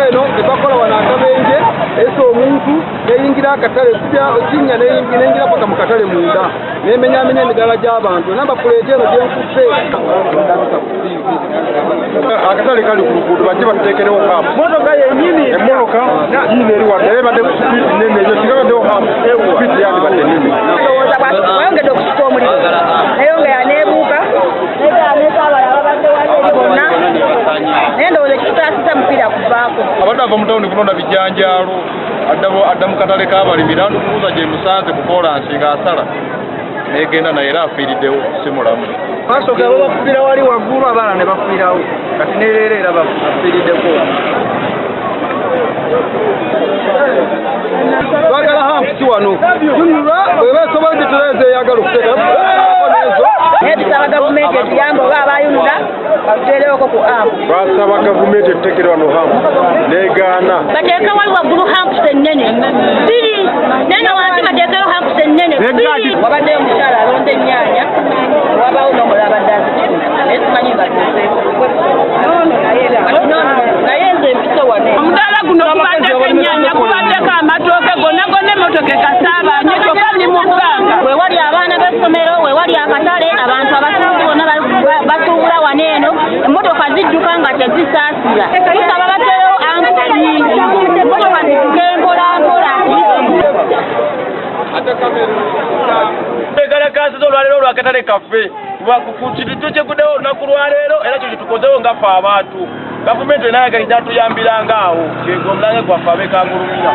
Eno ebakola wano akabenje, esa omuntu neyingira akatale kujja okinnya neyingira paka mu katale munda, nemenyamenya emidaala gy'abantu. Number plate eno gyenkutte. Akatale kali ku luguudo, bajje batuteekerewo hump. Motoka yennyini. Emmotoka yiino eri wadde, naye badde ku speed nene. Eyo singa baddewo hump, speed yandibadde nene. Ndowooza bwayongedde okusika omuliro, nayongera neebuuka nesaabala ababadde wali eri bonna, naye ndowooza ekitutaasisa mupiira kuvaako. Abadde ava mu tawuni kulonda bijanjaalo, adda mu katale k'abalimi, Land Cruiser gye musanze ku koolansi ng'asala negenda naye, era afiiriddewo, si mulamu. Basooka babakubira wali waggulu, abaana ne bafiirawo. Kati nereero era bafiiriddeko. Twagala humps wano tunula bweba esobola gyetuleeza eyagala okuteeka ezo. Naye tusaba gavumenti etuyambe, oba abayunula batuteerewoko ku hump. Basaba gavumenti etuteekere wano hump, negaana. Bateeke wali waggulu humps ennene bbiri, naye nga wansi bateekeyo humps ennene bbiri. Wabaddeyo omukyala alonda ennyaanya, wabawo n'omulala abadde azitunda, naye simanyi batuuseeko naye nze mpise wano. Omudaala guno gubaddeko ennyaanya, gubaddeko amatooke gonna gonna, emmotoka ekasaabanye, kyokka ndi mu bbanga. Wewali abaana b'essomero, wewali akatale, abantu abasuubuzi bonna basuubula wano eno, emmotoka zidduka nga tezisaasira. Tusaba bateewo hump nyingi, emmotoka zidduke mpola mpola. Twegalakaasiza olwaleero olwakatale kaffe ku kintu kyeguddewo olunaku lwaleero, era kyo kyetukozewo nga ffe abantu. Gavumenti enayagalidde atuyambiranga awo, kyegwe omulange gwaffe abekangulumira.